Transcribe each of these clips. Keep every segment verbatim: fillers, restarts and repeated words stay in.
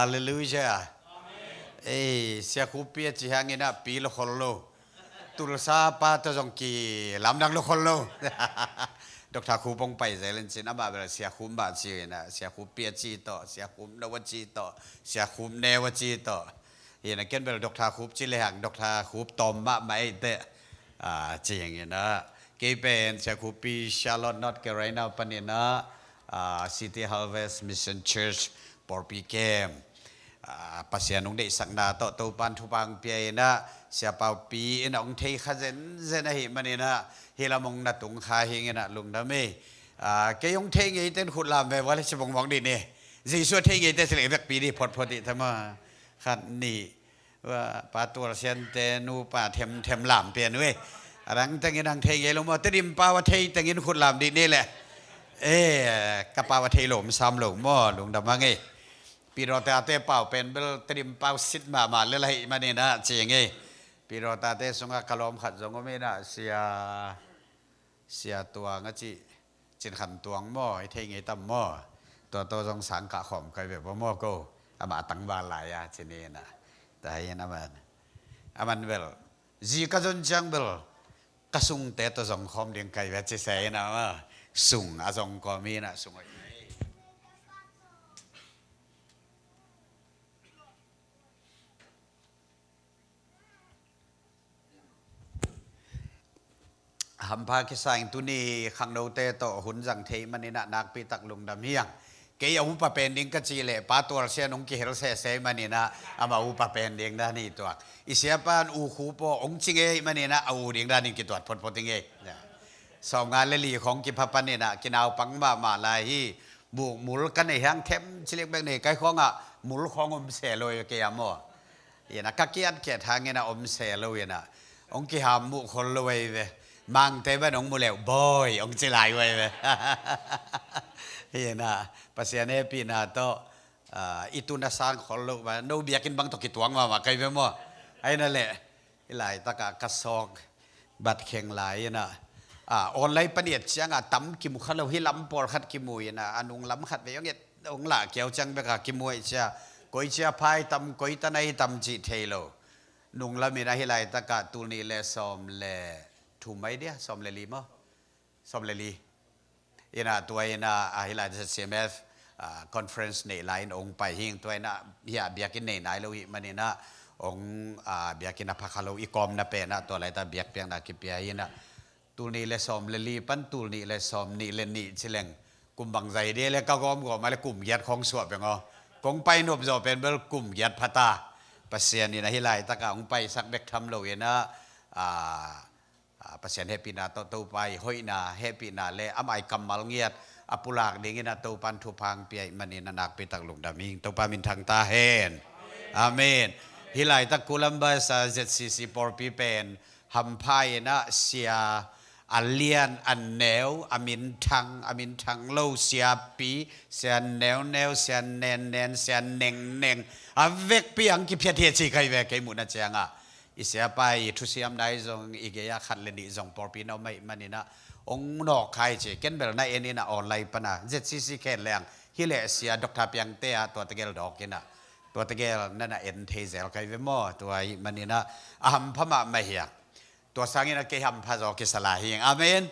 Halleluiah. Ei, Sia Khup pi a ci hangin ah pi lo khol lo. Tulsa pa tawh zong kilamdang lo khol lo. Doctor Khup hong pai zel in cin amah bel Sia Khup mah ci in ah, Sia Khup pi a ci tawh, Sia Khup no a ci tawh, Sia Khup neu a ci tawh. Hi na ken bel Doctor Khup ci le hang Doctor Khup tawm mahmah ei teh. Ah, ci hangin ah. Kei pen Sia Khup pi Charlotte, North Carolina panin ah, ah, City Harvest Mission Church pawlpi kem. Ah, Pasian hong deihsakna tawh Topan thupha hong pia in ah, Sia Pau pi in ah hong thei kha zenzen ahih manin ah, hih lam hong na tung kha hing in ah lungdam ei. Ah, kei hong thei ngei ten khut lam ve, vale ci bongmong dih ni. Jesu a thei ngei te ci leh vekpi dih photphot dih thama. Khat nih. Wa, Pa Tual Sian te nupa themthem lam pian uh ei. A dang tengin hong thei ngei lo maw, Tedim pau a thei tengin khut lam dih ni leh. Eh, ka pau a thei lo om sam lo maw, lungdam hang ei. Pidawta te pau pen bel Tedim pau sit mahmah lel ahih manin ah ci hang ei. Pidawta te sungah ka lawm khat zong om in ah, Sia, Sia Tuang a ci, Cin Khan Tuang maw, i thei ngei tam maw? Tua tawh zong sang kah khawm kai ve pah maw ko. Amah a tangval lai a ci ni in ah. Tua hi in aman, aman bel zi ka zon ciang bel ka sungte tawh zong khawm ding kai ve ci se in ah maw. Sung a zong kawm hi in ah sung hoih. Hampha kisang tuni khangnote tawh hun zang thei manin ah nakpi tak lungdam hi hang. Kei a upa pen ding ka cih leh Pa Tual Sian hong kihel sese manin ah amah upa pen ding dan hi tuak. I siapa in U Khup aw hong ci ngei manin ah a u ding dan in kituat photphot hi ngei. Sawmnga le li khawng kipha panin ah kinaupang mahmah lai hi. Muk mul ka nei hang them cilik bek nei kai khawngah mul khawng om se lo hi kei a maw. Hi in ah ka kiat kiat hangin ah om se lo hi in ah. Hong kiham muh khol lo hi ve. Mangte ban hong mu leuh bawi hong ci lai uh hi ve. Hi in ah Pasian hehpihna tawh, ah, i tun a sang khol lo va no biakinn bang tawh kituang mahmah kai ve maw. Ahi na leh. Hih laitakah ka sawk bat kheng lai in ah, ah, online pan i et ciangah tam kimu kha lo, hih lam pawlkhat kimu in ah, a nung lam khat vei hong et hong lah kiau ciang bekah kimu ahih ciang, koi cia pha i tam, koi tan a i tam cih thei lo. Nung lam in ah hih laitakah tul nih le sawm le thum mai dia, sawm le li maw? Sawm le li. In ah tua in ah, ah, hih lai C M F, ah, conference neih lai in hong pai hing, tua in ah hih ah biakinn nei nai lo hih manin ah hong, ah, biakinn a pha kha lo i kawmna pen ah tua laitak biakpiakna kipia hi in ah. Tul nih le sawm le li pan tul nih le sawm nih le nih ci leng kum bang zai dia le ka gawmgawm a le kum giat khawng suah peng aw. Kong pai nop zawh pen bel kum giat pha ta. Pasian in ah hih laitakah hong paisak bek tham lo in ah, ah, Ah, Pasian hehpihna tawh Topa i hoihna, hehpihna le amah i kammal ngiat a pulak dingin ah Topan thupha hong pia ahih manin ah nakpi tak lungdam ing. Topa min thang ta hen. Amen. Hih laitak Columbus, ah, Z C C pawlpi pen hampha in ah sia a lian, a neu, a min thang, a min thang lo siapi, sia neu neu, sia nen nen, sia neng neng, a vekpi ang kiphiat hi a ci kai ve kei muhna ciangah. I siapa i thusiamna i zong i gei-ah khat le nih zong pawlpi na om ahih manin ah hong nawk kha hi ci. Ken bel na en in ah online pan a Z C C khen leng hi leh sia Doctor Piangte ah tua tegel dawk in ah tua tegel na na en thei zel kai ve maw? Tua ahih manin ah a hampha mahmah hi a. Tua sangin ah kei hampha zaw kisa lai hi ing. Amen.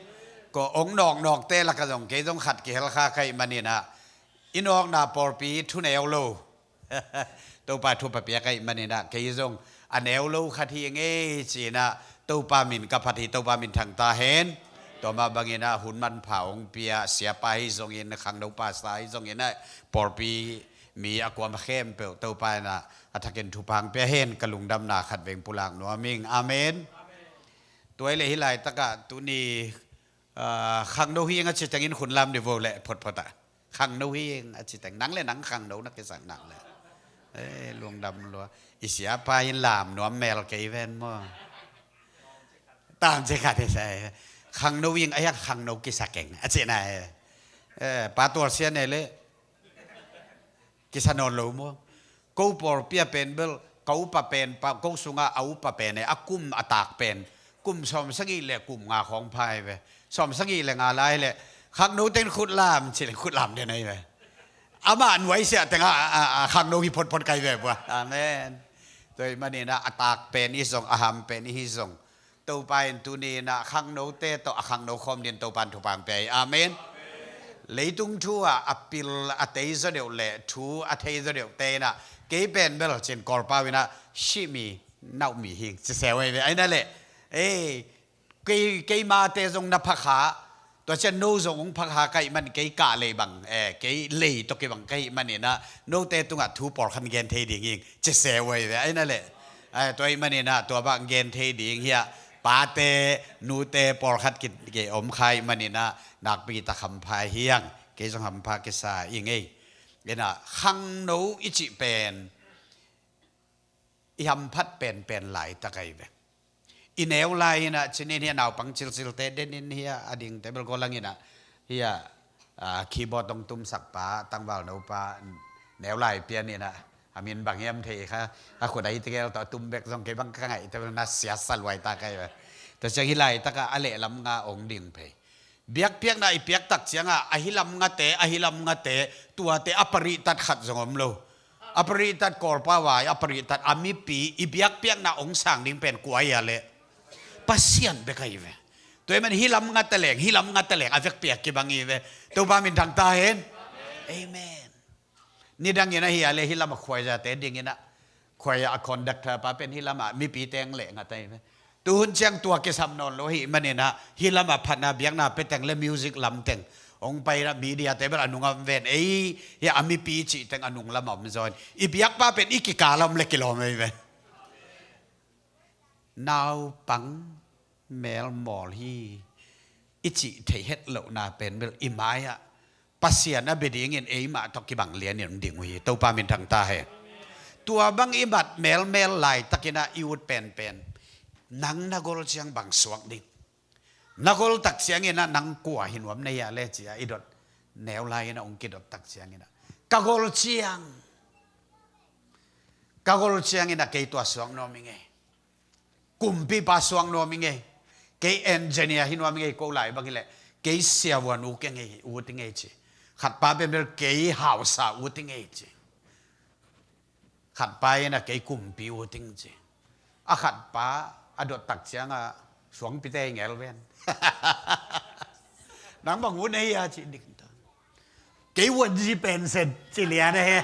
Ko hong nawknawkte lakah zong kei zong khat kihel kha ka hih manin ah i nawkna pawlpi thuneu lo. Topa thupha piak ahih manin ah kei zong a neu lo khat hi ngei ci-in ah Topa min ka phat hi. Topa min thang ta hen. Tua mah bangin ah hun manpha hong pia siapa hi zongin khangno pastor hi zongin ah pawlpi mi a kuam a khempeuh Topa in ah a thakin thupha hong pia hen. Ka lungdamna khat veng pulak nuam ing. Amen. Tua hi leh hih laitakah tuni, ah, khangno hi ing a ci tengin hun lam dih vo leh photphot ah. Khangno hi ing a ci teng. Nang le nang khangno na kisak nang le. Eh, lungdam lua. I siapa in lam nuam mel kei ven maw? Tam ci khat hi sa. Khangno hi ing a hiang khangno kisak eng a ci na. Eh, Pa Tual Sian ne le. Kisa nawn lo maw? Ko pawlpi a pen bel ka upa pen pa, ko sungah a upa pen e, a kum a tak pen kum sawmsagih le kum nga khawng pha hi ve. Sawmsagih le nga lai le khangno ten khut lam ci le khut lam den ahi ve. Amah nuaisiah tengah a, a, a khangno hi photphot kai ve bua. Amen. Tua ahih maninah a taak pen i zong, a ham pen i hi zong, Topa in tuninah khangnote tawh a khangno khawm din Topa in thupha pia hi. Amen. Leitung thu ah a pil a tei zaw deuh le thu a thei zaw deuhte inah kei pen bel cin Kawlpau inah sihmi naumi hing ci seh uh hi ve. Aina leh, ei, kei, keimate zong na phakha, tua ciang no zong hong phakha ka hih man kei kah lei bang, eh, kei lei tawh kibang ka hih maninah note tungah thu pawlkhat gen thei ding hing ci seh uh hi ve. Aina leh, eh, tua ahih maninah tua bang gen thei ding hiah pate, nute pawlkhat ki, ki om kha ahih maninah nakpi tak hampha hi hang. Kei zong hampha kisa ing ei. Inah khangno i cih pen i hamphat penpen laitak ahi ve. I neu lai inah cinin hiah naupang cilcilte denin hiah a dingte bel golang inah hiah, ah, keyboard hong tumsak pa tangval nopa neu lai pian inah a min bang hiam thei kha, a khut a hi tegel tawh a tum bek zong kei bang ka ngaihte bel na siasa luaitak ahi ve. Tua ciang hih laitakah a lehlam nga hong ding phei. Biakpiakna i piak tak ciangah a hi lam ngate, a hi lam ngate, tuate a parihtat khat zong om lo. A parihtat Kawlpau ah a parihtat a mipi i biakpiakna hong sang ding pen kua hi a leh Pasian bek ahi ve. Tua ahih man hi lam ngate leng, hi lam ngate leng a vekpi a kibang hi ve. Topa minthang ta hen. Amen. Nidangin ahi a leh hi lamah khuaizate dinginah khuaia a conductor pa pen hi lamah mipi teng leh ngat ahi ve. Tuhun ciang tua kisam nawn lo ahih maninah hi lamah phatna biakna pia teng le music lam teng hong pai inah media te bel a nungah om ven. Ei, hiah a mipi cih teng a nung lamah om zaw in i biakpa pen i kikal ah om le kilawm ahi ve. Naupang melmawl hi i cih theih het lohna pen bel i mai-ah Pasian a bia dingin eimah tawh kibang lianin om ding uh hi. Topa minthang ta hen. Tua bang i mat melmel laitakinah i ut penpen nang na gol ciang bang suak ding? Na gol tak cianginah nang kua hi nuam na hi a leh ci-a i dot neu lai inah hong kidot tak cianginah ka gol ciang, ka gol cianginah kei tua suak nuam ing ei. Kumpipa suak nuam ing ei. Kei engineer hi nuam ing ei, ko lai bang hileh kei siavuan ut ing ei, ut ing ei ci. Khatpa pen bel kei hausa ut ing ei ci. Khatpa inah kei kumpi ut ing ci. A khatpa a dot tak ciangah suangpite i ngel ven. Nang bang ut na hi a ci ding ta. Kei Wanji pension ci lian ahi.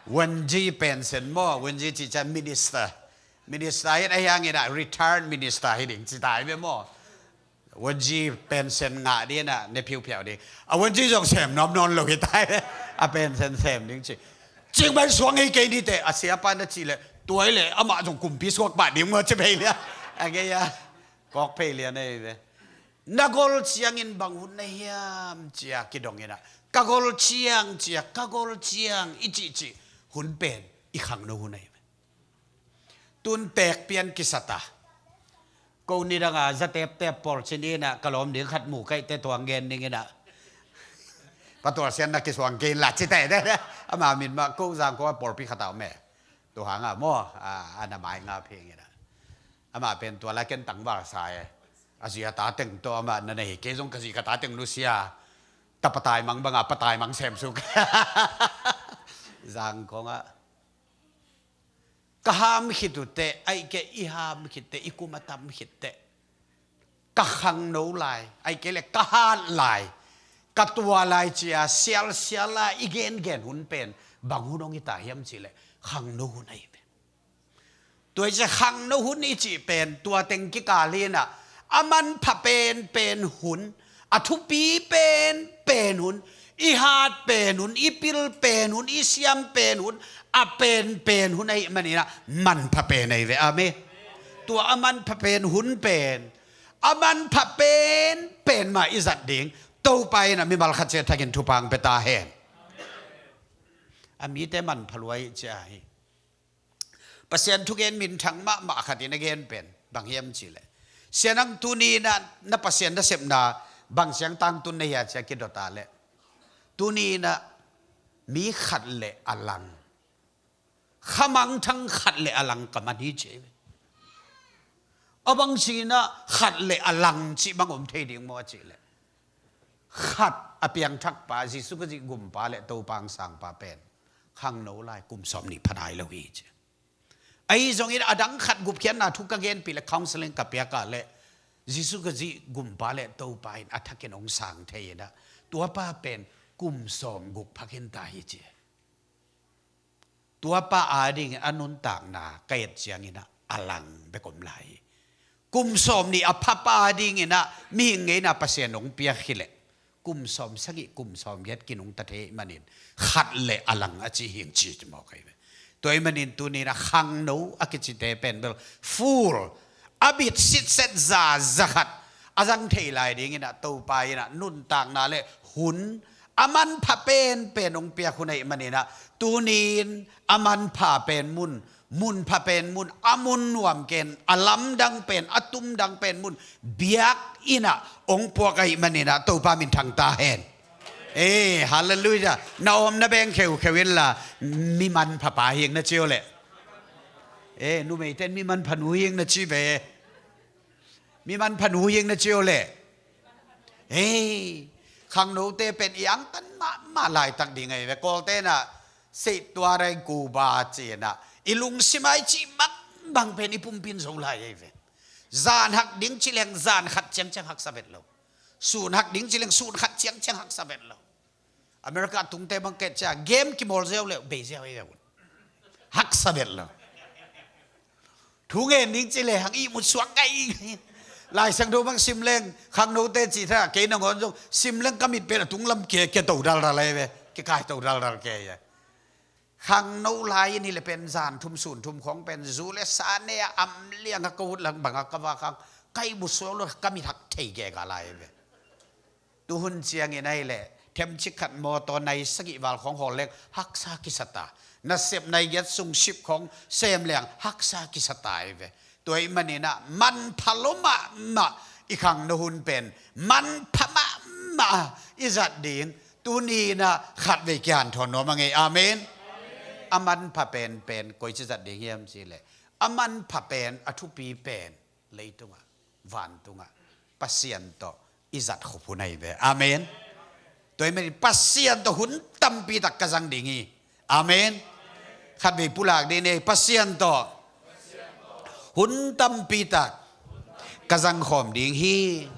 Wanji pension maw, Wanji ci ciang minister. Minister hi a hiangin ah retired minister hi ding ci tai ve maw. Wanji pension ngah ding ah ne phiuphiau ding. A Wanji zong sem nuam nawn lo hi tai ve. A pension sem ding ci. Cingbai suang hi kei ni teh a siapa na ci leh tua hi leh amah zong kumpi suak pah ding maw ci phei lian. A gei a kawk phei lian ahi ve. Na gol ciangin bang hun na hiam cia kidong inah ka gol ciang cia, ka gol ciang i cihcih hun pen i khangno hun ahi ve. Tun teek pian kisata ko nidanga zateptep pawl cin inah ka lawm ding khat mu kaihte tuang gen ding inah patual sian na kisuang kei la ci teh teh ama min mah ko zang ko a pawlpi khat a om e. Tuhanga maw a na mai nga phing inah ama pen tua la ken tangval sa e. A zi a ta teng tawh amah na nei kei zong ka zi ka ta teng nusia. Ta patai mang banga patai mang semsuk. Zangkong ah ka ham khit uh teh aih keh i ham khit teh i kum a tam khit teh ka khangno lai aih keh le ka hat lai ka tua lai cia sialsial a i gengen hun pen bang hun hong i ta hiam cih leh khangno hun ahi ve. Tua i cia khangno hun i cih pen tua teng kikal hinah a manpha penpen hun, a thupi penpen hun, i hat pen hun, i pil pen hun, i siam pen hun, a penpen hun ahih maninah manpha pen ahi ve. Amen. Tua a manpha pen hun pen a manpha penpen mah i zat ding Topa inah mimal khat ciat thakin thupha hong pia ta hen. A mite manpha lua i cia hi. Pasian thugen minthang mahmah khat in a gen pen bang hiam cih leh sianang tuni inah na Pasian nasepna bang siang tangtun na hia cia kidot a leh tuni inah mi khat le a lang khamangthang khat le a lang ka man hi ci hi ve. A bang ci inah khat le a lang cih bang om thei ding maw a cih leh khat a piangthakpa, Jesuh Khazih gumpa le Topa hong sangpa pen khangno lai kum sawm nih pha nai lo hi ci. Ahi zongin a dang khat gupkhiatna thu ka genpih le counseling ka piak a le Jesuh Khazih gumpa le Topa in a thakin hong sang thei in ah, tuapa pen kum sawm guk pha khin ta hi ci. Tuapa adingin a nuntakna ka et ciangin ah a lang bek om lai hi. Kum sawm nih a phapa adingin ah mihing ngeina Pasian hong piak hi leh kum sawm sagih, kum sawm giat kinungta thei ahih manin khat le a lang a ci hi ing ci mawk ahi ve. Tua ahih manin tuni in ah khangno a kicite pen bel full a bit sitset zaza khat a zang thei lai dingin ah Topa in ah nuntakna le hun a manpha penpen hong piak hun ahih manin ah tuni in a manpha pen mun, mun pha pen mun, a mun nuam ken, a lamdang pen, a tumdang pen mun biakinn ah hong puak ahih manin ah Topa min thang ta hen. Eh, halleluiah. Na omna beng kheukheu inla mi manpha pa hi ing na ci uh leh. Eh, numeiten mi manpha nu hi ing na ci ve. Mi manpha nu hi ing na ci uh leh. Hei, khangnote pen i angtan mahmah laitak ding ahi ve. Kawlten ah seih tua reng kuba ci-in ah i lungsim a i cih bangbang pen i pumpi in zo lai ahi ve. Zan hak ding ci leng zan khat ciangciang haksa vet lo. Sun hak ding ci leng sun khat ciangciang haksa vet lo. America tungte bang ket cia game kimawl ziau le bei ziau ahi ve un. Haksa vet lo. Thu ngen ding ci le hang ihmut suak ngai. Lai Siangtho bang sim leng khangnote ci tha kei nangawn zong sim leng ka mit pen a tung lam ke, ke to daldal ahi ve. Ke kai to daldal ke ahi. Khangno lai in hi le pen zan thum sun thum khawng pen zu le sa ne a am liang a ka ut lang bang a ka vak hang ka ihmut suak lo ka mit hak thei ke ka lai ahi ve. Tuhun ciangin ahi leh themcik khat mawtaw nai sagih val khawng hawl leng haksa kisa ta. Nasep nai giat sung sip khawng sem leng haksa kisa ta ahi ve. Tua ahih manin ah manpha lo mahmah i khangno hun pen manpha mahmah i zat ding tuni in ah khatvei kihanthawn nuam a ngei. Amen. A manpha penpen koici zat ding hiam cih leh a manpha pen a thupi pen leitungah, vantungah Pasian tawh i zat khop hun ahi ve. Amen. Tua ahih manin Pasian tawh hun tampi tak ka zang ding hi. Amen. Khatvei pulak ding ni, Pasian tawh hun tampi tak ka zang khawm ding hi.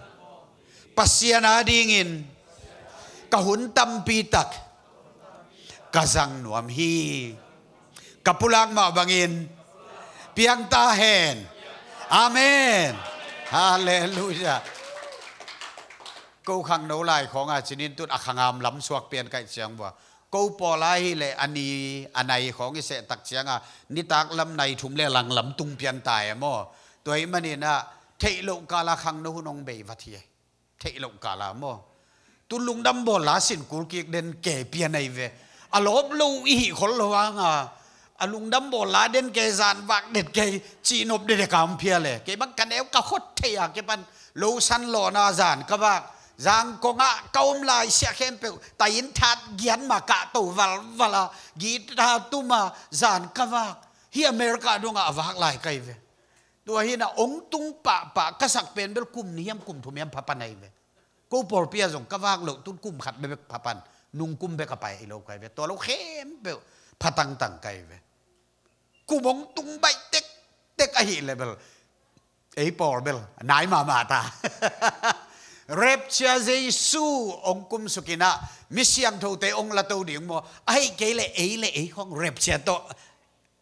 Pasian adingin ka hun tampi tak ka zang nuam hi. Ka pulak mah bangin piang ta hen. Amen. Halleluiah. Ko khangno lai khawng a cinin tun a khangam lam suak pian kaih ciang vua. Ko pawl a hi leh a ni a nai khawng i seh tak ciang a nitak lam nai thum le lang lam tung pian ta e maw. Tua ahih manin ah theih loh kal a khangno hun hong bei vat hi. Theih loh kal a maw. Tun lungdam bawl la sin kul kik den ke pian ahi ve. A lawp lo i hih khol lo hang a, a lungdam bawl la den ke zan vak det ke cihnop det ka om phial e. Kei bang ka neu ka khot thei a ke pan lo san lawhna zan ka vak. Zangkong ah ka om lai siah khempeuh ta in that giat ma kah to valval a guitar tum a zan ka vak. Hi America dong ah a vak lai ka hi ve. Tua hi in ah hong tung pahpah ka sak pen bel kum nih hiam kum thum hiam pha pan ahi ve. Ko pawlpi ah zong ka vak loh tun kum khat bekbek pha pan, nung kum bek a pai hi lo ka hi ve. Tua lo khempeuh pha tangtang ka hi ve. Kum hong tung baih tektek ahih leh bel ei pawl bel nai mahmah ta. Rapture Jesu hong kumsuk in ah mi siangthote hong la to ding maw, ahih kei leh ei le ei khawng rapture tawh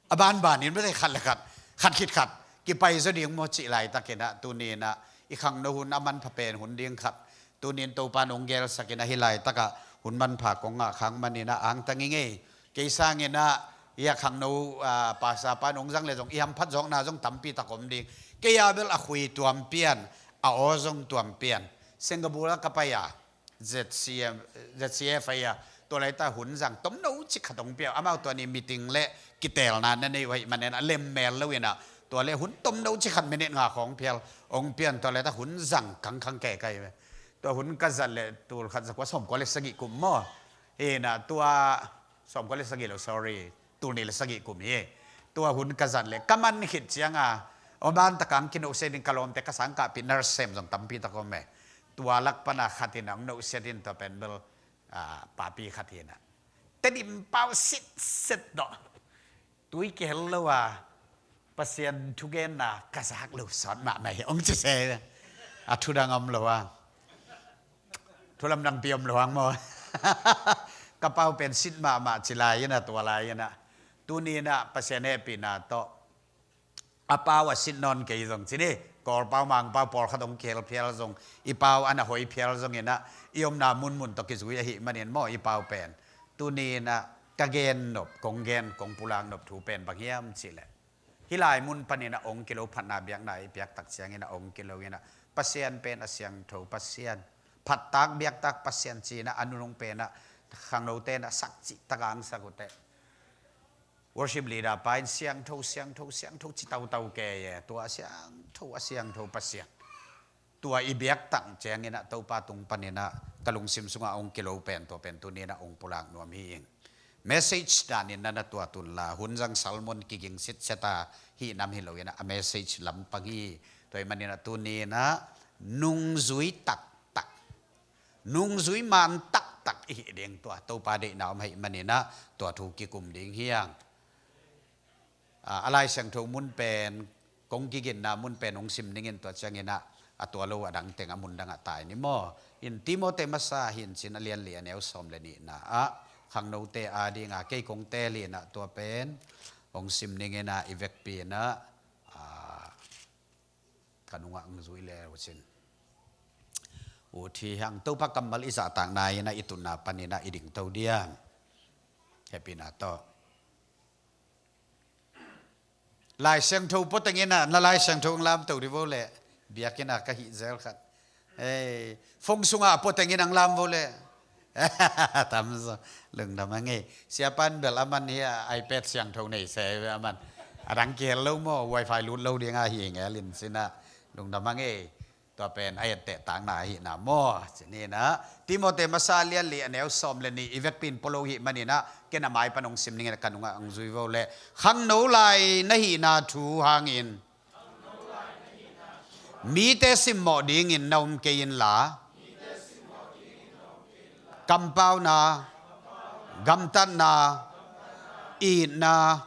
a banbanin bete khat le khat, khat khit khat kipai zaw ding maw cih laitakin ah tuni in ah i khangno hun a manpha pen hun ding khat tunin Topa in hong gelsak in ah hih laitakah hun manpha kong ngah khak manin ah angtang i ngei. Kei sangin ah i a khangno, ah, pastor pa in hong zang le zong i hamphat zawkna zong tampi tak om ding. Kei a bel a khui tuam pian, a aw zong tuam pian. Singapore ah ka pai a Z C M, Z C F ahi a, tua laita hun zang tomno cik khat hong pia. Amau tua ni meeting le kitelna na nei uh ahih manin a lemmel lo in ah, tua le hun tomno cik khat minute nga khawng phial hong pian, tua laita hun zang khangkhang ke ka hi ve. Tua hun ka zat le tul khat zakua sawmkua le sagih kum maw. Hi in ah tua sawmkua le sagih lo, sorry. Tul nih le sagih kum hi. Tua hun ka zat le ka man khit ciang a, aw ban takang kinoh se ding ka lawmte ka sang kahpih nurse sem zong tampi tak om e. tua lak pana khat in ah hong nohsiat in, tua pen bel, ah, papi khat hi in ah, Tedim pau sitset tawh, tui kihel lo a, Pasian thugenna ka zak lo sawt mahmah hi, hong ci se. A thu dang om lo a, thu lamdangpi om lo hang maw? Ka pau pen sit mahmah ci lai in ah, tua lai in ah, tuni in ah Pasian hehpihna tawh a pau a sit nawn kei zong ci ni, Kawl pau, Mang pau, pawlkhat hong kihel phial zong, i pau a na hoi phial zong in ah, i omna munmun tawh kizui ahih manin maw, i pau pen. Tuni in ah ka gen nop, kong gen, kong pulak nop thu pen bang hiam cih leh, hih lai mun panin ah hong kilo, phatna biakna i piak tak ciangin ah hong kilo in ah, Pasian pen a siangtho Pasian, phattak biaktak Pasian ci in ah a nunung pen ah khangnote in ah sak cihtak a hong sak uh teh, worship leader pa in siangtho, siangtho, siangtho ci tautau kei e. Tua a siangtho, a siangtho Pasian, tua i biak tak ciangin ah Topa tung panin ah ka lungsim sungah hong kilo pen, tua pen tuni in ah hong pulak nuam hi ing. Message danin na na tuat un la, hun zang sermon kiging sitset a hih nam hi lo in ah, a message lampang hi. Tua ahih manin ah tuni in ah nungzui taktak, nungzui man taktak i hih ding, tua Topa deihna om ahih manin ah tua thu kikum ding hi hang. A, a Lai Siangtho mun pen, kong kiginna mun pen hong sim ning in, tua ciangin ah a tua lo a dang teng a mun dangah tai ni maw? In Timoti masa hi in cin, a lian li, a neu sawm le nihna ah, khangnote ading a kei kong teel in ah, tua pen hong sim ning in ah, i vekpi in ah, a, ka nungah hong zui le uh cin. Ut hi hang. Topa kammal i zahtakna in ah, i tutna panin ah i dingto diam? Hehpihna tawh. Lai Siangtho pua teng in ah, na Lai Siangtho hong lamto dih vo leh. Biakinn ah ka hih zel khat. Ei, phone sungah pua teng in hong lam vo leh. Tam zaw, lungdam a ngei. Siapa in bel aman hi a, iPad siangtho nei se ve aman. A dang kihel lo maw, wifi lut lo ding a hi ngel in cin ah, lungdam a ngei. Tua pen a ettehtakna ahihna maw? Cin in ah, Timoti masa lian li, a neu sawm le nih, i vekpi in pua lo hih manin ah, ken a mai pan hong sim ning in ah, ka nungah hong zui vo leh. Khangno lai na hihna thu hangin mite simmawh dingin na om kei inla, kampauna, gamtatna, itna,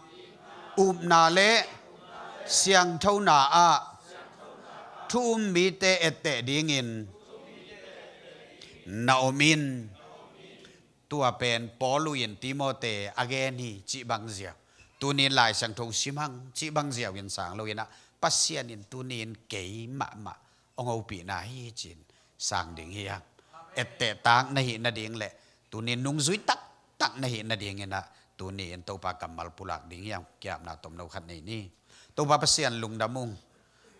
upna le siangthona ah thu um mite etteh dingin na om in. Tua pen Paul in Timoti a gen hi cih bang ziau, tuni in Lai Siangtho sim hang cih bang ziau in sang lo in ah, Pasian in tuni in kei mahmah hong hopihna hi cin sang ding hi hang. Ettehtak na hih nading le tuni in nungzui taktak na hih nading in ah, tuni in Topa kammal pulak ding hi hang. Kiapna tomno khat nei ni. Topa Pasian, lungdam ung.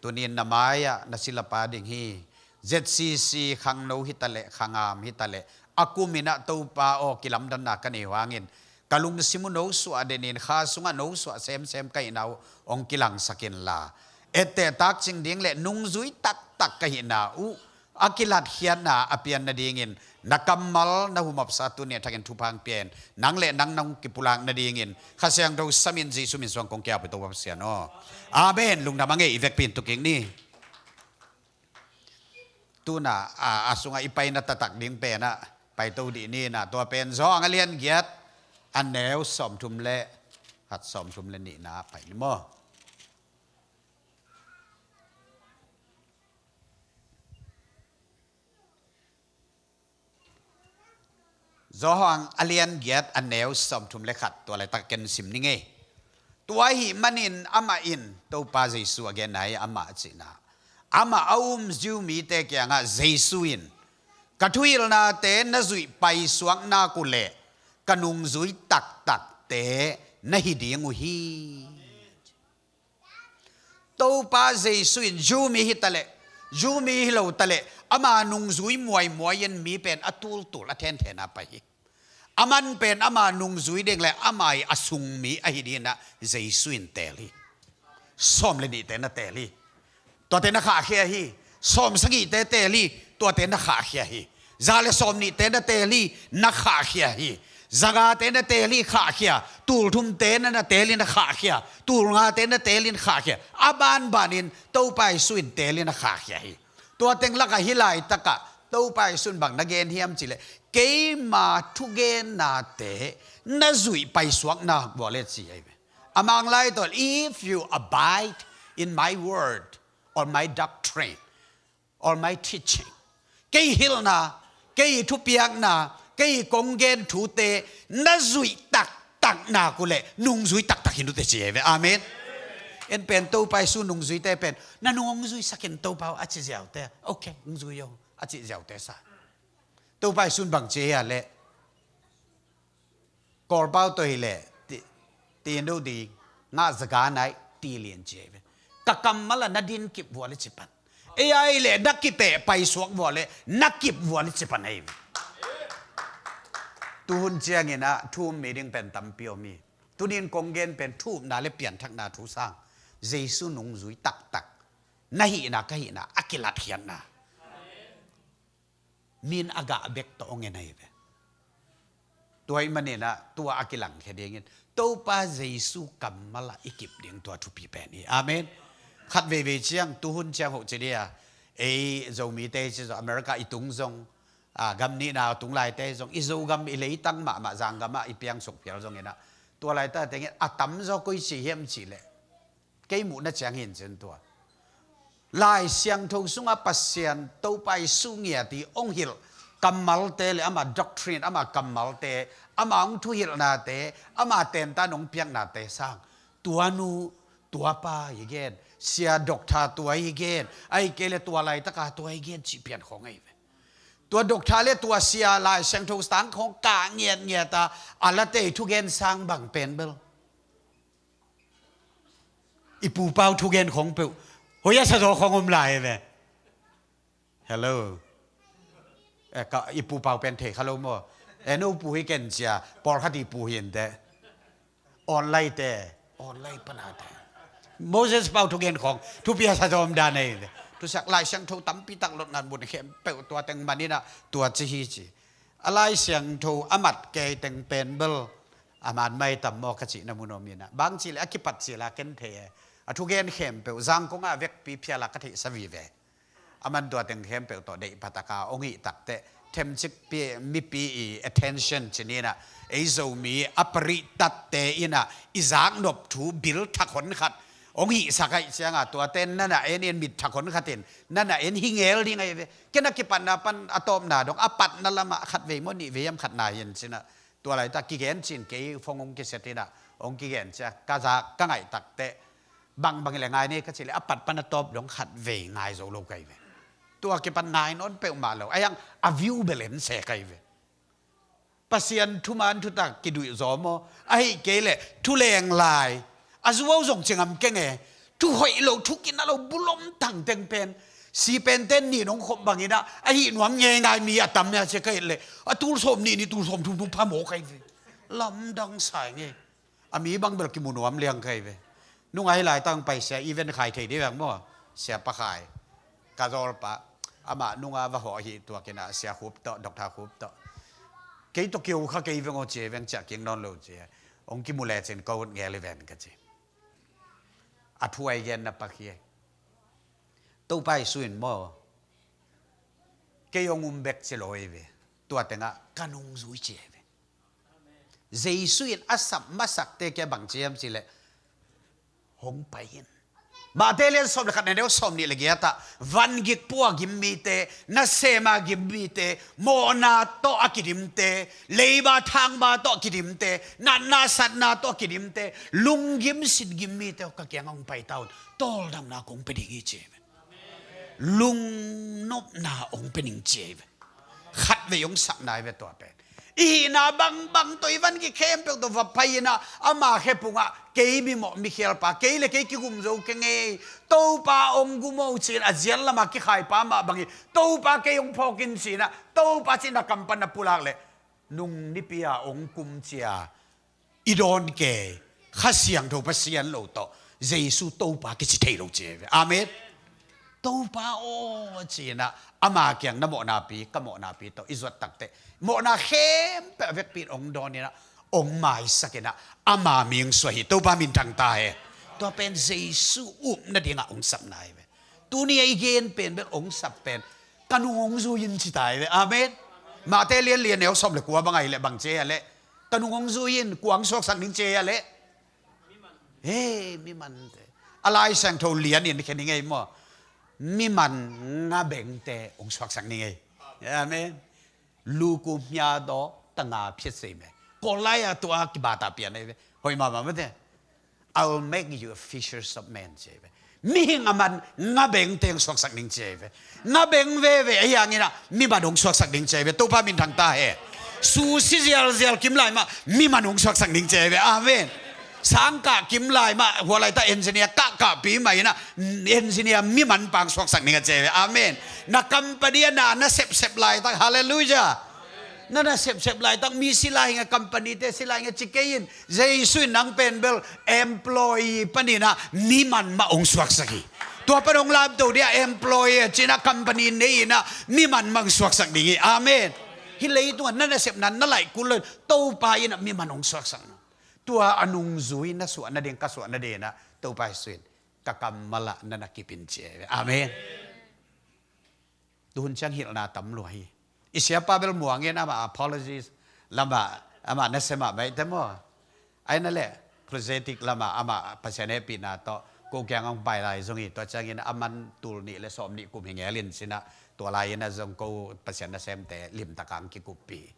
Tuni in na mai-ah na silapa ding hi. Z C C khangno hi ta leh, khangam hi ta leh, a kum in ah Topa aw, kilamdanna ka nei uh hangin, ka lungsim uh no suah den in, kha sungah no suah semsem ka hihna uh hong kilangsak inla, ettehtak cing ding le nungzui taktak ka hihna uh a kilatkhiatna a pian nadingin, na kammal na humapsa tuni a thakin thupha hong pia in, nang le nang nong kipulak nadingin Kha Siangtho sam in Jesu min suang kong kiap uh hi, Topa Pasian aw. Amen. Lungdam a ngei, i vekpi in tu kik ni. Tu-in ah, a, a sungah i paina taktak ding pen ah paito dih ni in ah, tua pen Johan a lian giat, a neu sawmthum le khat, sawmthum le nihna ah pai ni maw. Johan a lian giat, a neu sawmthum le khat, tua laitak ken sim ni ngei. Tua ahih manin amah in, Topa Jesu a genna hi, amah a cihna, amah a um Jew mite kiangah Jesu in, "Ka thuhilhnate na zuih paisuak nak uh leh ka nungzui taktakte na hi ding uh hi." Topa Jesu in Jew mi hi ta leh, Jew mi hi lo ta leh, ama nungzui muaimuai in mi pen a tultul, a thenthen a pai hi. Aman pen ama nungzui ding le ama ii a sung mi ahi dingin ah Jesu in teel hi. Sawm le nihte na teel hi, tuate na khahkhia hi. Sawm sagihte teel hi, tuate na khahkhia hi. Za le sawm nihte na teel hi, na khahkhia hi. Za ngate na teel hi, khahkhia. Tul thumte na, na teel hi, na khahkhia. Tul ngate na teel hi, na khahkhia. A banbanin Topa Jesu in teel hi, na khahkhia hi. Tua teng lakah hih laitakah Topa Jesuh in bang na gen hiam cih leh, keima thugennate na zuih paisuak nak vua le ci ahi ve. A Manglai tawh, if you abide in my word or my doctrine or my teaching, kei hilhna, kei thupiakna, kei kong gen thute na zuih taktak nak uh leh nungzui taktak hi uh teh ci ahi ve. Amen. En pen Topa Jesuh nungzuite pen, na nung hong zuisak in Topa aw, a ci ziaute, ok, hong zui aw, a ci ziaute sa. Topa Jesuh in bang ci ahi a leh, Kawlpau tawh hi leh ti, ti in do di, ngah zaga nai ti lian ci ahi ve. Ka kammal ah na din kip vua le ci pan. Ei ahi leh na kipeh paisuak vua le na kip vua le ci pan ahi ve. Tuhun ciangin ah thu um mi ding pen tampi om hi. Tunin kong gen pen thu upna le pianthakna thu sang, Jesuh nungzui taktak na hihna, ka hihna a kilatkhiatna. Min a gah bek tawh hong en ahi ve. Tua ahih manin ah tua a kilangkhia dingin Topa Jesuh kammal ah i kip ding tua thupi pen hi. Amen. Khat veivei ciang, tuhun ciang hoh ci dia, ei Zomite ci zong, America i tung zong, a, gam nihna tung laite zong, i Zogam i leitang mahmah zanggam ah i piangsuk phial zongin ah, tua laita tengin a tamzaw koi ci hiam cih leh, kei muhna ciang hin cin tua, Lai Siangtho sungah Pasian Topa Jesuh ngiat i hong hilh kammalte le ama doctrine, ama kammalte, ama hong thuhilhnate, ama tentan hong piaknate sang, tua nu, tua pa hi gen, sia doctor tua hi gen, ahih kei le tua laitaka tua hi gen cih pian khawng ahi ve. Tua doctor le tua sia Lai Siangtho tang khawng kah ngiatngiat a, a late thugen sang bang pen bel, i pupau thugen khawng peuh hoih a sa zaw khawng om lai ve. Hello. Eh, ka, i pupau pen thei kha lo maw? Eh, no pu hi ken cia, pawlkhat i pu hi inteh. Online te, online pana te. Moses pau thugen khawng thupi a sa zaw om dan ei ve. Thusak Lai Siangtho tampi tak lot ngan mun khempeuh tua teng manin ah tua ci hi ci. A Lai Siangtho a mat kei teng pen bel a man mai tam maw ka cihna mun om in ah. Bang cih leh a kipat cil a ken thei e. A thugen khempeuh Zangkong ah vekpi phial a ka theihsa vive. A man tua teng khempeuh tawh deih phataka hong hih takteh themcik pi, mipi i attention ci ni in ah, ei Zomi a parihtatte in ah i zaknop thu bil thak hon khat hong hihsak ahih ciangah tuate nana en in mit thak hon khatin nana en hi ngel ding ahi ve. Ken a kipatna pan a tawpna dong a patna lamah khat vei maw nih vei hiam khatna hi in cin ah, tua laitak kigen cin kei phone hong kiset in ah hong kigen cia ka zak ka ngaih takteh bangbang hileh ngai ni ka cih leh a pat pan a tawp dong khat vei ngai zo lo ka hi ve. Tua kipan ngai nawn peuhmah lo, a hiang a view bel en se ka hi ve. Pasian thuman thutak kiduih zaw maw? Ahih kei leh thuleng lai a zuau zong ci ngam keng e. Thu hoih lo, thu kina lo, bulom tang teng pen si pente nih nong khop bangin ah a hih nuam ngeingai mi a tam nia cia ka hih leh a tul sawm nih ni tul sawm thum thum pha maw ka hi ve. Lamdang sai ngei. A mi bang bel kimu nuam liang ka hi ve. Nunga hi laitak pai sia event khai thei dih vek maw? Sia Pa Khai, ka zawlpa, amah nunga va hawh hi tuak in ah Sia Khup tawh, Doctor Khup tawh. Kei tawh kio kha kei veng aw cia veng ciah king nawn lo cia. Hong kimu lecin ka ut ngel hi ven ka ci. A thu ai gen na pak hi. Topa Jesuh in maw, kei hong um bek ci lo hi ve. Tua tengah ka nungzui ci hi ve. Jesuh in a sap masakte kia bang ci hiam cih leh, hong pai in. Matthai lian sawm le khat na neu sawm nih le giat ah, vangik pua gim mite, nasema gim mite, mawhna tawh a kidimte, leiba thangba tawh a kidimte, natna satna tawh a kidimte, lunggim sitgim mite aw ka kiangah hong pai ta un. Tawldamna kong pia ding hi ci hi ve. Lungnopna hong pia ning ci hi ve. Khat vei hong sapna hi ve tua pen. I hihna bangbang tawh i vangik khempeuh tawh va pai in ah ama khe pungah kei mimawh mikhialpa, kei le kei kigum zo keng ei. Topa hong gum aw ci-in a ziat lamah kikhaipa mah bangin Topa kei hong phawk in ci-in ah Topa ci-in a kam pan a pulak leh nung nipi-a hong kum cia i dawn kei, Kha Siangtho Pasian lo tawh Jesuh Topa kici thei lo ci hi ve. Amen. Topa aw ci-in ah ama kiang na mawhnapi, ka mawhnapi tawh i zuat takteh mawhna khempeuh a vekpi in hong dawn in ah hong maisak in ah ama ming suah hi. Topa minthang ta hen. Tua pen Jesuh upna dingah hong sapna hi ve. Tuni a i gen pen bel hong sap pen Ka nung hong zui in ci ta hi ve. Amen. Mate lian li a neu sawm le kua bang ahi leh bang ci a leh, ka nung hong zui in, kua hong suaksak ding ci a leh. He, mi mante. A Lai Siangtho lian in khen hi ngei maw. Mi man nga bengte hong suaksak ding hi. Amen. Luku hmia daw tanga phiat sei me. Kolai a tua kibata pian ahi ve. Hoi mama mate. I'll make you a fishers of men ci ahi ve. Mihing a man nga bengte hong suaksak ding ci ahi ve. Nga beng veve ahi hangin ah mi man hong suaksak ding ci ahi ve. Topa min thang ta he. Susi zialzial kim lai mah mi man hong suaksak ding ci ahi ve. Amen. Sangkah kim lai mah hua laitah engineer kahkahpi mah in ah engineer mi man pang suaksak ding a ci ahi ve. Amen. Na company a na na sepsep laitak. Halleluiah. Na na sepsep laitak mi si lai hing a, company te si lai hing a ci kei in. Jesu in nang pen bel employee panin ah mi man mah hong suaksak hi. Tua pan hong lamto dia employee a ci-in ah company nei in ah mi man mah hong suaksak ding hi. Amen. Hih leitungah na nasepna na laih kul lo in Topa in ah mi man hong suaksak na. Tua a nungzui na suah nading ka suah nading in ah Topa Jesu in ka kammal ah na na kip in ci ahi ve. Amen. Tuhun ciang hilhna tam lua hi. I siapa bel muang in amah apologies lamah amah na sem ah maite maw. Ai na leh prophetic lamah amah Pasian hehpihna tawh ko kiang hong pai lai zong hi. Tua ciangin a man tul nih le sawm nih kum hi ngel in ci-in ah tua lai-in ah zong ko Pasian nasemte limtak hong kikuppih hi.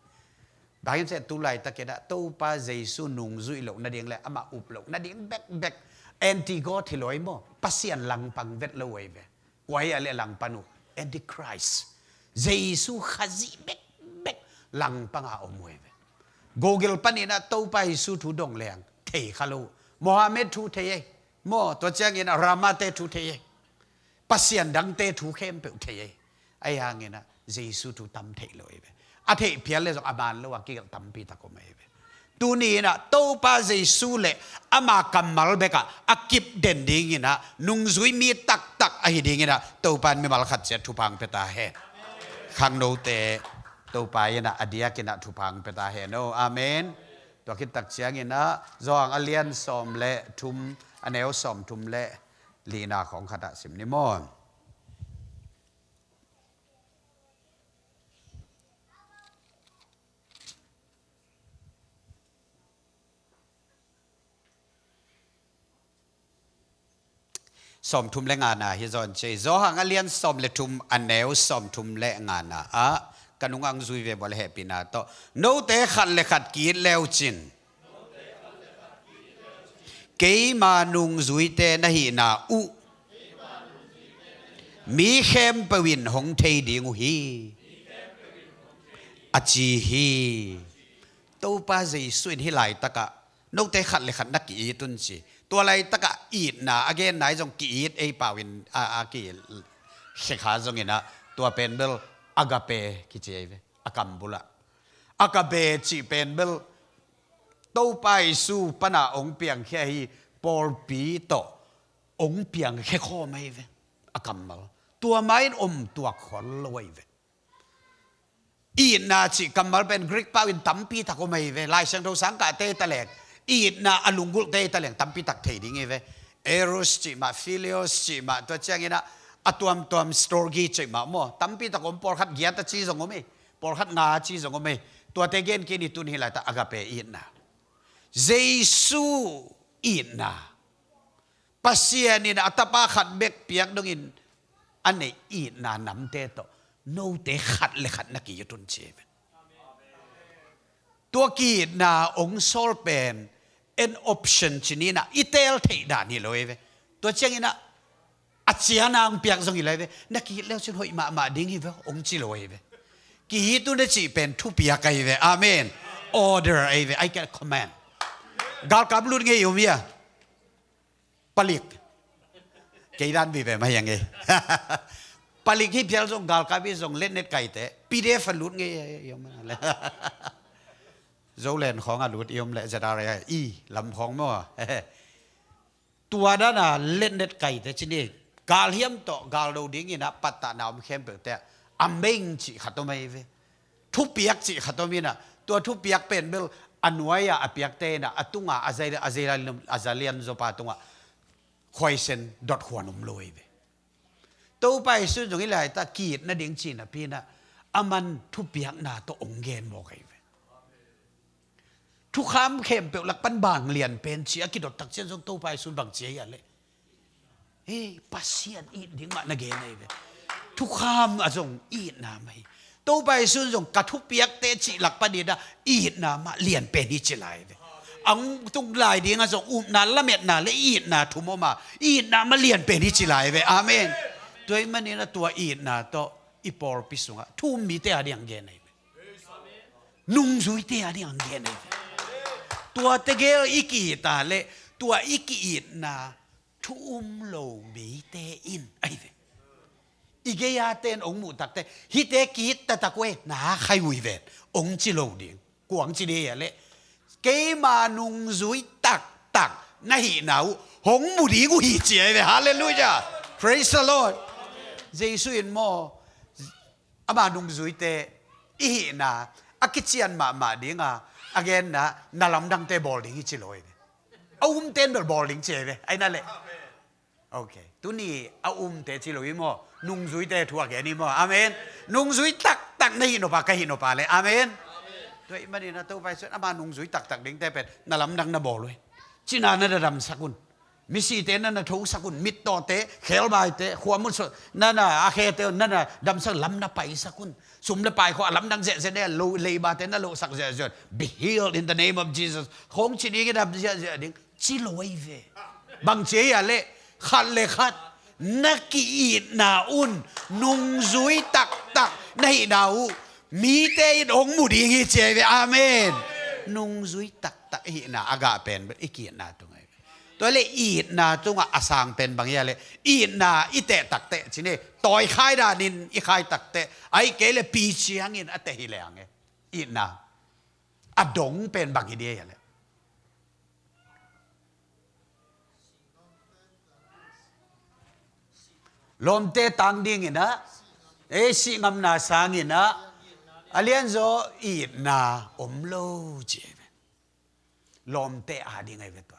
Bangin ci a tu laitakin ah Topa Jesu nungzuih loh nading le amah up loh nading bekbek anti-God hi lo hi maw. Pasian langpang vet lo uh ahi ve. Kua hi a leh langpan uh? Antichrist. Jesu Khazih bekbek langpang a om uh ahi ve. Google panin ah Topa Jesu thu dong leng thei kha lo uh. Mohammed thu thei ei. Maw, tua ciangin ah Rama te thu thei ei. Pasian dangte thu khempeuh thei ei. Ahi hangin ah Jesu thu tam theih lo ei ve. A theih phial le zong a man lo a kigelh tampi tak om ei ve. Tuni in ah Topa Jesu le ama kammal bekah a kip den dingin ah nungzui mi taktak ahi dingin ah Topa in mimal khat ciat thupha hong pia ta hen. Khangnote Topa in ah a diakin ah thupha hong pia ta hen. Oh, amen. Tua khit tak ciangin ah Johan a lian sawm le thum, a neu sawm thum le lina khawng khat ah sim ni maw. Sawm thum le ngana hi zawn ci. Johan a lian sawm le thum, a neu sawm thum le ngana ah, ka nung hong zui ve bua le hehpihna tawh, note khat le khat ki-it le uh cin, keima nungzuite na hihna uh mi khempeuh in hong thei ding uh hi, a ci hi. Topa Jesu in hih laitakah note khat le khat na ki-it un ci. Tua laitakah itna a genna hi zong ki-it ei pau in a, a ki khekha zongin ah tua pen bel agape kici ei ve. A kambulah agape cih pen bel Topa Jesu pana hong piangkhia hi. Pawlpi tawh hong piangkhia khawm ahi ve. A kammal tua ma-in om tuak khol lo ahi ve. Itna cih kammal pen Greek pau in tampi tak om ahi ve. Lai Siangtho sangkahte taleng itna a lunggulhte taleng tampi tak thei ding hi ve. Eros cih mah, philios cih mah, tua ciangin ah a tuamtuam storge cih mah maw, tampi tak om. Pawlkhat giat a ci zong om hi. Pawlkhat nga a ci zong om hi. Tuate gen kei ni. Tun hih laitak agape itna, Jesu itna, Pasian in a tapa khat bek piak dongin a neih itna namte tawh note khat le khat na ki-it un ci hi ve. Tua ki-itna hong sawl pen an option ci ni in ah i teel theih dan hi lo hi ve. Tua ciangin ah a ciana hong piak zong hi lo hi ve. Na ki-it le uh cin hoih mahmah ding hi ve hong ci lo hi ve. Ki-it un a cih pen thupiak ahi ve. Amen. Order ahi ve. Ai kei a command. Galkap lut ngei om hia? Palik. Kei dan vive mah hi a ngei. Palik hi phial zong galkap hi zong letnet kaite P D F a lut ngei hi om le. Zoland khawng a lut i om le Z R A i lam khawng maw. Tua dana letnet kaite ci ni. Galhiam tawh galdo dingin ah pattahna om khempeuhte a meng cih khat om ahi ve. Thupiak cih khat om in ah tua thupiak pen bel a nuai-ah a piakte in ah a tungah a zai, a zai, a zalian zawpa tungah khuaisen dot khuan om lo hi ve. Topa Jesu zong i laitak ki-it nading cih napi-in ah, aman thupiakna tawh hong gen mawk ahi ve. Thukham khempeuh lak pan bang lian pen ci a kidot tak ciang zong Topa Jesu bang ci ahi a leh, hei, Pasian it ding mah na gen ahi ve. Thukham ah zong itna mah hi. Topa Jesu zong ka thupiakte cih lak panin ah itna mah lian pen hi ci lai ve. A tung lai ding ah zong upna lametna le itna thum om a, itna mah lian pen hi ci lai ve. Amen. Tua ahih manin ah tua itna tawh i pawlpi sungah thu um mite a ding hong gen ahi ve. Nungzuite a ding hong gen ahi ve. Tuate gel i ki-it a leh, tua i ki-itna thu um lo mite in ahi ve. I gei-a ten hong muh takte, hihte ki-it taktak uh e, na khai uh hi ven, hong ci lo ding. Kua hong ci ding a leh, keima nungzui taktak na hihna uh hong mu ding uh hi ci ahi ve. Halleluiah. Praise the Lord. Jesu in maw, ama nungzuite i hihna a kician mahmah ding a, a genna, na lamdangte bawl ding hi ci lo ahi ve. A umte in bel bawl ding ci ahi ve. Ahi na leh. Ok. Tuni a umte ci lo hi maw. Nungzuite thu a gen hi maw. Amen. Nungzui taktak na hih nop a, ka hih nop a leh. Amen. Tua ahih manin ah Topa Jesu in ama nungzui taktak dingte pen na lamdang na bawl uh hi. Cina na damsak un. Misite na na thosak un, mittawte, khebaite, khuamun so, na na a khete, na na damsak, lam na paisak un. Sum le pai khawng a lamdang ziahziah ding, lo, leibate na lohsak ziahziah un. Be healed in the name of Jesus. Khawng ci ding i dam ziahziah ding. Ci lo ahi ve. Bang ci ahi a leh, khat le khat na ki-itna un, nungzui taktak na hihna uh mite in hong mu ding hi ci ahi ve. Amen. Nungzui taktak i hihna a gah pen bel i ki-itna tung ahi ve. Tua leh itna tungah a sang pen bang hi a leh, itna i teh takteh ci ni, tawi khai danin i khai takteh, ahih kei leh pi ciangin a teh hi leng e. Itna a dong pen bang hi ding hi a leh, lawmte tang dingin ah, ei, sih ngamna sangin ah, a lianzaw itna om lo ci ahi ve. Lawmte a ding ahi ve tua.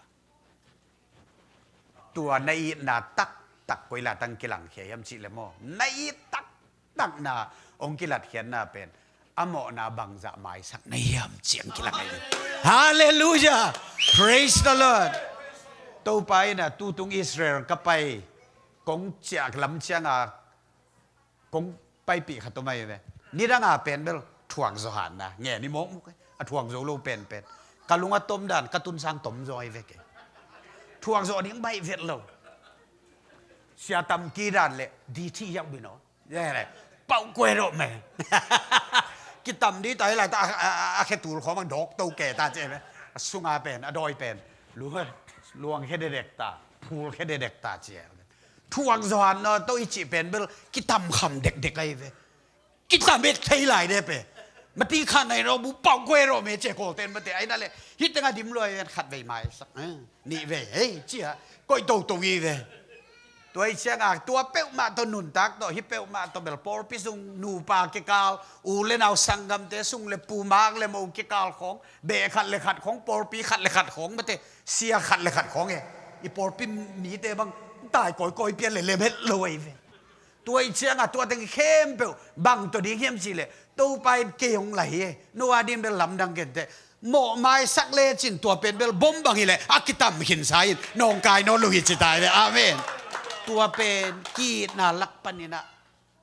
Tua na itna taktak koi la tang kilangkhia hiam cih leh maw, na it taktakna hong kilatkhiatna pen a mawhna bangzah maisak na hiam cih hong kilang ahi ve. Halleluiah. Praise the Lord. Topa in ah, tutung Israel ka pai kong ciah lam ciang a, kong paipih khat om ahi ve. Nidang a pen bel thuak zawh hatna ngen hi mawkmawk e. A thuak zo lo penpen, ka lung a tom dan, ka tun sang tom zaw ahi ve kei. Thuak zawh ding baih vet lo. Sia tam ki dan leh di thi yak bin aw. Pauh kuai rawh me. Kitam di ta hi lai ta, a, a, a khe tul khawng bang dawk to ke ta ci ahi ve. A sunga pen, a dawi pen, luang, luang khe dedek ta, phul khe dedek ta ci ahi ve. Thuak zawh hatna tawh i cih pen bel kitam kham dekdek ahi ve. Kitam et thei lai de pe. Mati khan nai rawh bu, pauh kuai rawh me ci a, Kawlten mate ahi na leh. Hih tengah dim luai ven, khat vei maisak, eh, nih vei, hei, ci a koih toto hi ve. Tua ahih ciangin tua peuhmah tawh, nuntak tawh, hih peuhmah tawh bel pawlpi sung nupa kikal, u le nau sanggamte sung le pu, mak le mo kikal khawng, beh khat le khat khawng, pawlpi khat le khat khawng mate, sia khat le khat khawng e. I pawlpi mite bang tai kawikawi pian le lem het lo ahi ve. Tua ahih ciangin tua teng khempeuh bang tawh ding hiam cih leh, Topa in kei hong la hi e, no a ding bel lamdang kei inteh. Mawh maisak lecin tua pen bel bom bang hi leh a kitam khinsa in nawngkai nawn lo hi ci ta hi ve. Amen. Tua pen ki-itna lak panin ah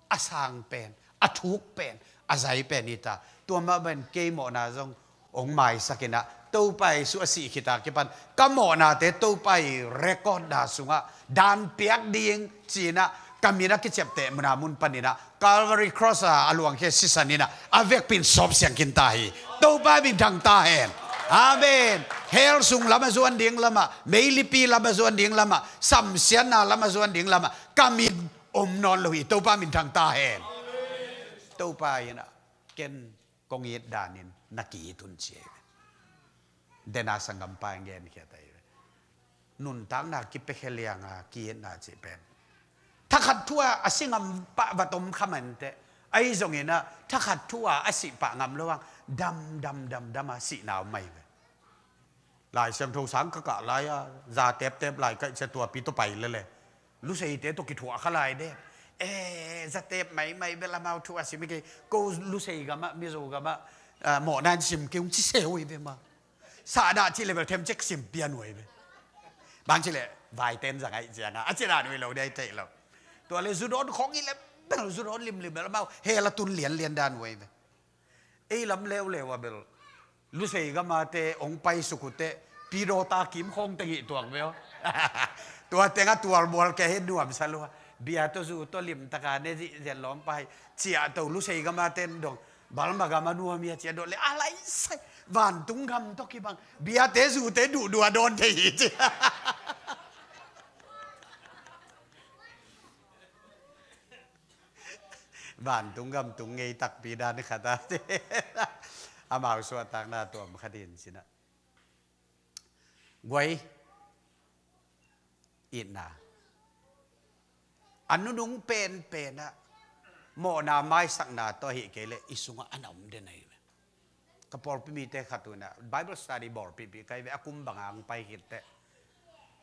a sang pen, a thuk pen, a zai pen hi ta. Tua mah bangin kei mawhna zong hong maisak in ah, Topa Jesu a sih khit a kipan ka mawhnate Topa i record na sungah dan piak ding ci-in ah, ka min a kiciapteh mun a mun panin ah, Calvary Cross a a luangkhia sisan in ah, a vekpi in sawp siang khin ta hi. Topa minthang ta hen. Amen. Hell sung lam a zuan ding lamah, meilipi lam a zuan ding lamah, samsiatna lam a zuan ding lamah ka min om nawn lo hi. Topa minthang ta hen. Topa in ah, ken kong it danin na ki-it un ci hi ve. Dena sanggampa in genkhia ta hi ve. Nuntakna kipiakhia liang a ki-itna cih pen, thakhat thu a a si ngam pah vat om kha mah inteh. Ahi zongin ah thakhat thu a a sih pah ngam lo hang, dam dam dam dam a sihna om mah hi ve. Lai Siangtho sang ka kah lai a, za teptep lai kaih cia tuapi tawh pai lele, luseite tawh kithuah kha lai de. Eh, zatep maimai bel amau thu a sim hi kei. Ko Lusei gamah, Mizo gamah, ah, mawhna in sim kei ung ci se uh hi ve maw. Sahdah cih le bel themcek sim pian uh hi ve. Bang cih le, vaiten zang aih ciangah a ci dan uh hi lo, dia i theih lo. Tua le zu dawn khong hi le bel, zu dawn limlim bel amau hell a tun lianlian dan uh hi ve. Ei lam leuleu a bel Lusei gamate hong paisuk uh teh, pidawta kim khawng teng hih tuak ve aw. Tua tengah tualmual kei hi nuamsa lua. Bia tawh zu tawh limtaka ne zihzian lawmpa hi. Ciahto Lusei gamate in dong, Balma gam a nuam hi a ci a dawh le a laisai. Vantung gam tawh kibang biate zute duhdua dawn thei hi ci. Vantung gam tung ngei takpi dan khat a, amau suahtakna tuam khat in cinah. Guai, itna a nunung penpenah mawhna maisakna tawh ahih kei leh i sungah a na om den ahi ve. Ka pawlpi mite khat uh inah Bible study bawlpihpih kai ve, a kum banga hong pai khit teh,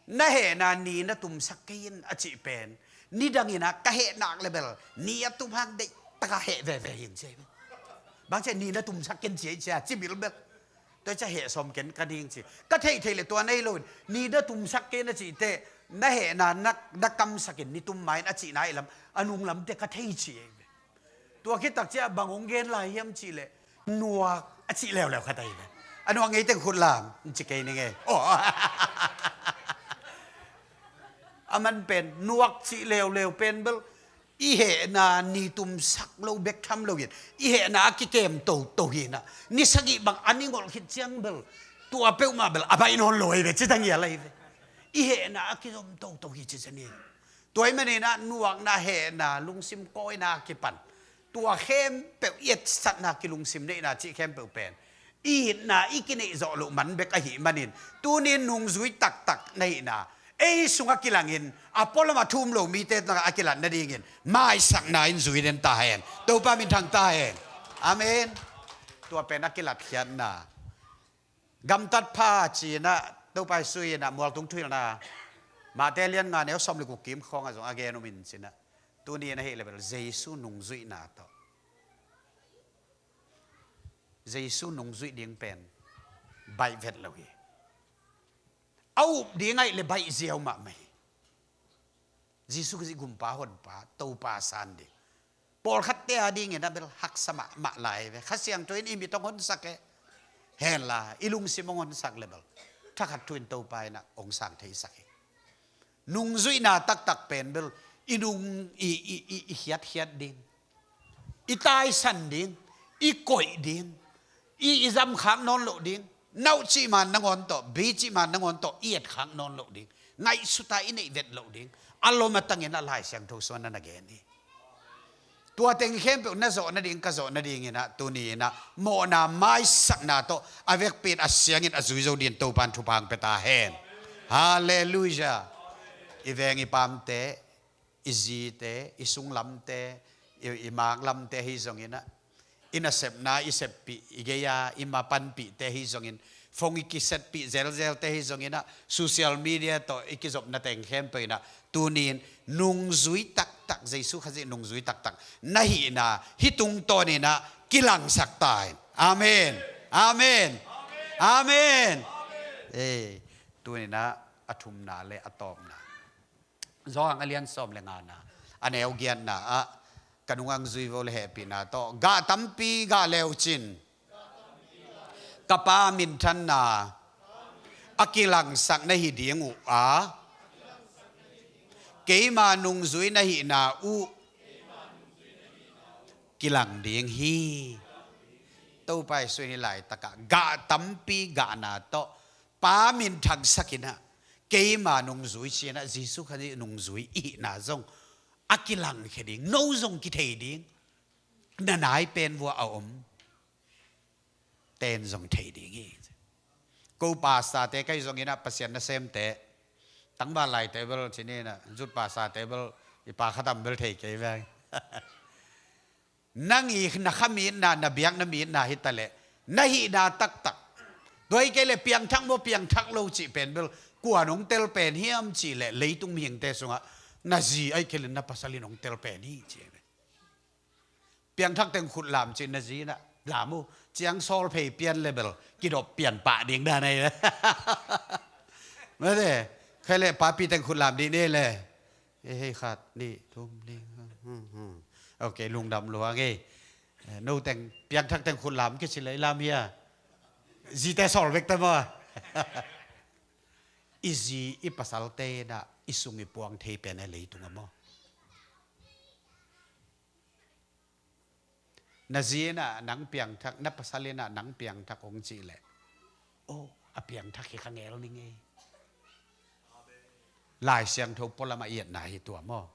na hehna ni na tumsak kei in a cih pen, nidang inah ka heh nak le bel ni a tum hang deihtaka heh veve hi ing ci ahi ve. Bang ci a ni na tumsak ken ci ahi cia ci bilbel. Tua cia heh sawm ken ka ding ci. Ka theih theih le tua nei loin ni na tumsak kei na cih teh, na hehna na, na kamsak in ni tum ma in a cihna ahi lam, a nunglamte ka thei ci ahi ve. Tua khit tak ciah bang hong gen lai hiam cih leh, nuak a cih leuleu khat ahi ve. A nuak ngei teng khut lam ci kei ning e. Oh. A man pen nuak cih leuleu pen bel i hehna ni tumsak lo bek tham loin, i hehna a kikem toto hinah, ni sagih bang a ni ngolh khit ciang bel tua peuhmah bel a baih nawn lo ahi ve, ci ta ngial ahi ve. I hehna a kizom toto hi ci zen hi. Tua ahih maninah nuakna, hehna, lungsim kawina a kipan, tua khempeuh i etsatna, kilungsim neihna cih khempeuh pen i itna i kineih zawh loh man bek ahih manin, tunin nungzui taktak na hihna ei sungah kilangin, a pualam a thum lo mite tungah a kilat nadingin maisakna in zui den ta hen. Topa minthang ta hen. Amen. Tua pen a kilatkhiatna. Gamtat pha cinah Topa Jesu inah Mualtung Thuhilhna, Mate lian nga neu sawm le guk kim khawngah zong a gen om in cinah, tuni in ahih le bel Jesu nungzuihna tawh, Jesu nungzuih ding pen baih vet lo hi. A up ding ahih le baih ziau mahmah hi. Jesu Khazih Gumpa, Honpa, Topa san ding. Pawlkhatte a dingin a bel haksa mahmah lai ve. Kha Siangtho in i mit hong honsak e. Henla i lungsim hong honsak le bel thakhat thu in Topa inah hong sang theisak hi. Nungzuihna taktak pen bel i nung, i, i, i, i khiatkhiat ding, i taisan ding, i koih ding, i, i zamkhak nawn loh ding, nauh cih man nangawn tawh, bi cih man nangawn tawh i etkhak nawn loh ding, ngaihsuta i neih vet loh ding, a lom a tangin a Lai Siangtho suan a na gen hi. Tua teng khempeuh na zawh nading, ka zawh nadinginah tuni inah mawhna maisakna tawh a vekpi in a siangin a zui zo din Topan thupha hong pia ta hen. Halleluiah. I veng i pamte, i zite, i sunglamte, i, i maklamte ahi zonginah, i nasepna i seppih, i gei-a i mapanpihte ahi zongin, phone i kisetpih zelzelte ahi zonginah, social media tawh i kizopna teng khempeuh inah, tunin nungzui taktak, Jesu Khazih nungzui taktak na hihna hih tungtawninah kilangsak ta in. Amen. Amen. Amen. Eh, tuninah a thumna le a tawpna. Johan a lian sawm le ngana, a neu giatna ah, ka nung ang zui vo le hehpihna tawh, gah tampi gah leucin ka Pa minthanna a kilangsak na hi ding uh a, keima nungzui na hihna uh kilang ding hi. Topa Jesu in hih laitakah gah tampi gahna tawh Pa minthangsak inah, keima nungzui cinah, Jesu Khazih nungzui i hihna zong a kilangkhia ding, no zong kithei ding, na nai pen vua a om ten zong thei ding hi. Ko pastorte kai zonginah Pasian nasemte, tangval laite bel cininah, zut pastorte bel i pa khatam bel thei kei veng. Nang i na kha mitna, na biakna mitna hitaleh, na hihna taktak, tua hi kei le piangthak maw piangthak lo cih pen bel kua nong tel pen hiam cih leh leitung mihingte sungah Na zi aih khelin na pasal in hong tel pen hi ci. Piangthak teng khut lam ci, na zi in ah lam uh. Ciang sawl phei pian le bel kidop pian pah ding dan ahi. Mate, khai le papi teng khut lam dih ni le. Hei, hei, khat, nih, thum, nih. Ok, lungdam lua ngei. No teng, piangthak teng khut lam kici le i lam hia. Zite sawl bek ta maw. I zi i pasalte in ah i sung i puang thei pen a leitung a maw. Na zi in ah nang piangthak, na pasal in ah nang piangthak hong cih leh, oh, a piangthak hi kha ngel ning ei. Lai Siangtho pualam a iatna hi tua maw.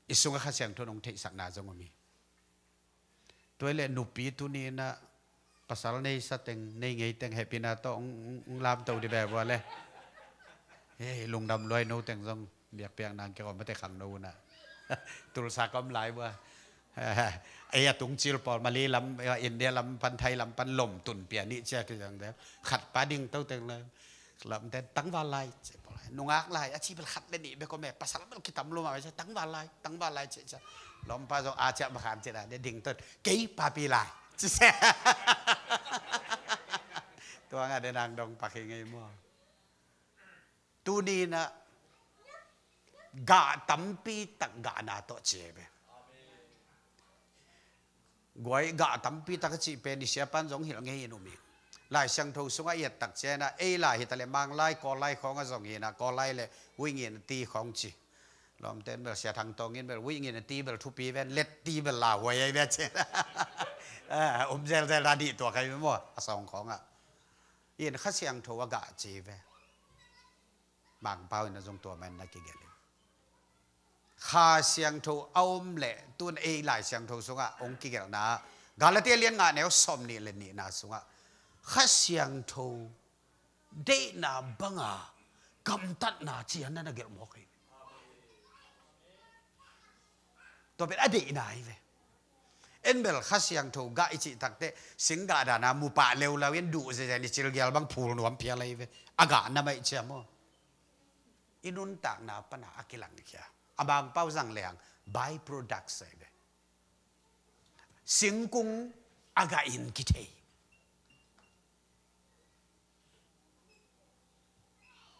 I sungah Kha Siangtho in hong theihsakna zong om hi. Tua hi leh nupi tuni in ah pasal nei sa teng, nei ngei teng hehpihna tawh hong, hong, hong lamto dih beh vua le. Hei, lungdam lua ei, no teng zong biakpiak nang kei kawm mate khangno un ah. Tulsa ka om lai vua. Ei a tung cil pawl Mali lam, India lam pan, Thai lam pan lom tun pia nih cia kizang deuh. Khat pa ding to teng le. Lawmte tangval lai ci, nungak lai a ci bel khat le nih bek om e, pasal bel kitam lo mah ci, tangval lai, tangval lai ci, ci. Lawmpa zong a ciah bakhan ci na, de ding tot, kei papi lai ci se. Tua ngah de nang dong pak hi ngei maw. Tuni in ah gah tampi tak gahna tawh ci ve. Guai, gah tampi tak a cih pen i siapan zong hilh ngei in um hi. Lai Siangtho sungah i et tak ciangin ah ei lai hi ta leh Mang lai, Kawl lai khawng a zong hi in ah, Kawl lai le wingin ti khawng ci. Lawmte in bel, Sia Thang Tawng in bel wingin ti bel thupi ven, let ti bel lauhuai ahi ve ci. Ah, um zelzel a dih tuak ahi ve maw, a sawng khawngah. In Kha Siangtho a gah ci ve. Mangpau in a zong tua man na kigelh in. Kha Siangtho a om leh tun ei Lai Siangtho sungah hong kigelhna, Galatia lian nga neu sawm nih le nihna sungah Kha Siangtho deihna banga gamtatna cian na na gelh mawk hi. Tua pen a deihna hi ve. En bel Kha Siangtho gah i cih takteh, singgah dana mupah leulau in duh zezen i cilgial bang phul nuam phial ahi ve. A gah na maih cia maw. I nuntakna pana a kilangkhia. A Mangpau zang lehang by-products ahi ve. Singkung a gah in kithei.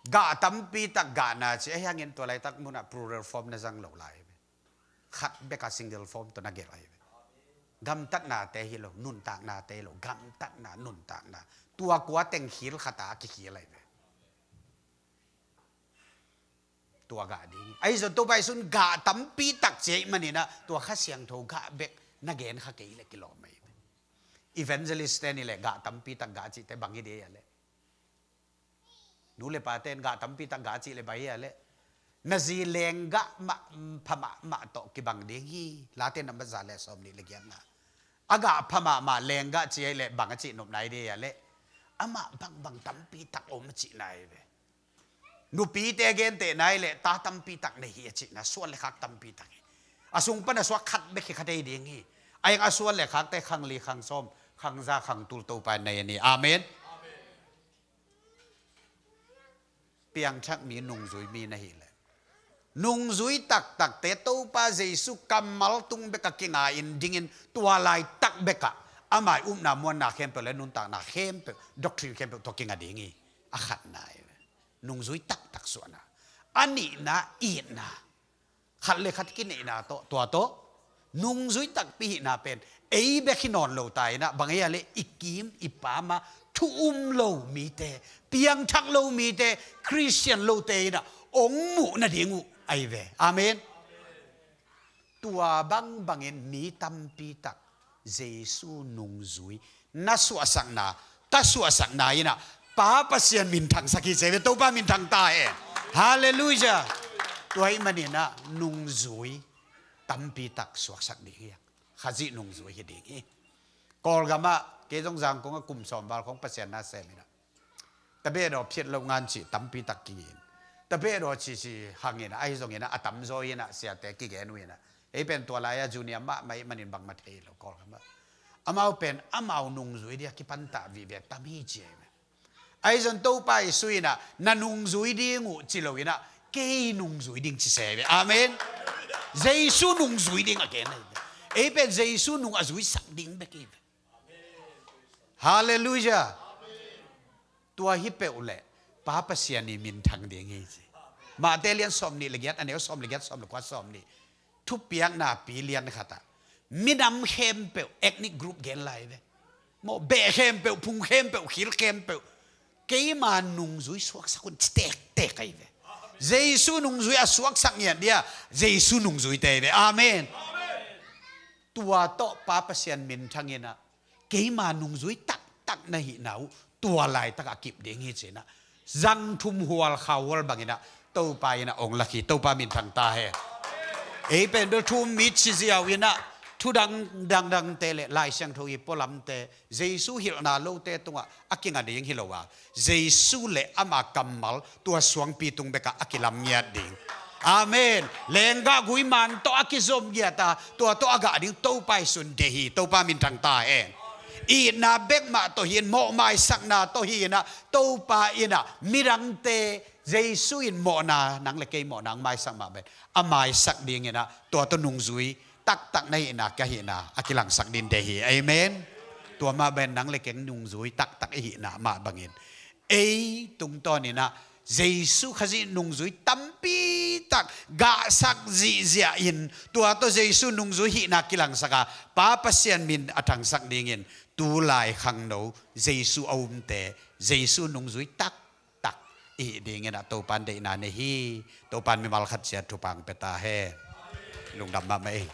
Gah tampi tak gahna ci, ahi hangin tua laitak munah plural form na zang lo lai hi ve. Khat beka single form tawh na gelh ahi ve. Gamtatnate hi lo, nuntaknate hi lo, gamtatna, nuntakna. Tua kua teng khil khata a kikhil ahi ve. Tua gah ding. Ahi zong Topa Jesuh in gah tampi tak ci ahih maninah, tua Kha Siangtho gah bek na gen kha kei leh kilawm ahi ve. Evangelist te ni leh gah tampi tak gah cihte bang hi dih a leh. Nu le pa ten gah tampi tak gah cih le bai hi a leh, na zi lenggah mah, pha mahmah tawh kibang ding hi. Late nambat za le sawm nih le giatna. A gah pha mahmah lenggah ci ahi leh bang a cih nopna hi dih a leh, amah bangbang tampi tak om a cihna hi ve. Nupite a gentehna hi leh ta tampi tak nei hi a cihna, suan le khak tampi tak hi. A sung pan a suak khat bek hi kha thei ding hi. A eng a suan le khakte khang li, khang sawm, khang za, khang tul Topa in nei a ni. Amen. Piangthak mi, nungzui mi na hi leh, nungzui taktakte Topa Jesuh kammal tung beka kinga in dingin tua laitak bekah ama i upna muanna khempeuh le nuntakna khempeuh, doctrine khempeuh tua kinga ding hi. A khatna hi ve. Nungzui taktak suahna. A nihna, itna. Khat le khat kineihna tawh, tua tawh nungzui takpi hihna pen ei bek hi nawn lo ta inah, bang ei a leh i kim i pam ah thu um lo mite, piangthak lo mite, Khristian lote inah hong muh nading uh ahi ve. Amen. Tua bangbangin mi tampi tak Jesuh nungzui na suahsakna, ka suahsakna inah Pa Pasian minthangsak hi ci ve. Topa minthang ta hen. Halleluiah. Tua ahih maninah nungzui tampi tak suaksak ding hi. Khazih nungzui hi ding hi. Kawlgamah kei zong Zangkongah kum sawm val khawng Pasian na sem inah, tabehdaw phiat loh ngan cih tampi tak kigin. Tabehdaw cihcih hangin ahi zongin a tamzaw inah siate kigen uh inah, ei pen tua lai-ah junior mahmah ahih manin bangmah thei lo Kawlgamah. Amau pen amau nungzui dia kipantah vive tam hi ci ahi ve. Ahi zong Topa Jesu in ah na nungzui ding uh ci lo in ah, kei nungzui ding ci se ve. Amen. Jesu nungzui ding a gen ahi ve. Ei pen Jesu nung a zuisak ding bek hi ve. Halleluiah. Tua hi peuh leh Pa Pasian i minthang ding hi ci. Mate lian sawm nih le giat, a neu sawm le giat, sawm le kua, sawm nih. Thupiakna pi lian khat ah minam khempeuh, ethnic group gen lai ve. Maw, beh khempeuh, phung khempeuh, khil khempeuh, keima nungzui suaksak un ci tektek ahi ve. Jesu nungzui a suaksak ngiat dia Jesu nungzuite hi ve. Amen. Tua tawh Pa Pasian minthang in ah keima nungzui taktak na hihna uh tua laitak a kip ding hi ci in ah, zang thum hual khau hual bang in ah Topa in ah ong lak hi. Topa minthang ta hen. Ei pen bel thu um mi ci ziau in ah, thu dang dangdangte le Lai Siangtho i pualamte, Jesu hilhna lote tungah a kinga ding hi lo a, Jesu le ama kammal tua suangpi tung bekah a kilam ngiat ding. Amen. Lenggah gui man tawh a kizom ngiat a, tua tawh a gah ding Topa Jesu'n deih hi. Topa minthang ta hen. Itna bek mah tawh hi in, mawh maisakna tawh hi in ah, Topa in ah midangte Jesu in mawhna, nang le kei mawhna hong maisak mah bangin a maisak ding in ah, tua tawh nungzui taktak na hihna, ka hihna a kilangsak ding deih hi. Amen. Tua mah bangin nang le kei nungzui taktak i hihna mah bangin ei tungtawn in ah Jesu Khazih nungzui tampi tak gahsak zihziah in, tua tawh Jesu nungzui hihna kilangsak a, Pa Pasian min a thangsak dingin tu lai khangno Jesu a umte Jesu nungzui taktak i hih dingin ah Topa'n deihna nei hi. Topa'n mimal khat ciat thupha hong pia ta hen. Lungdam mahmah ei.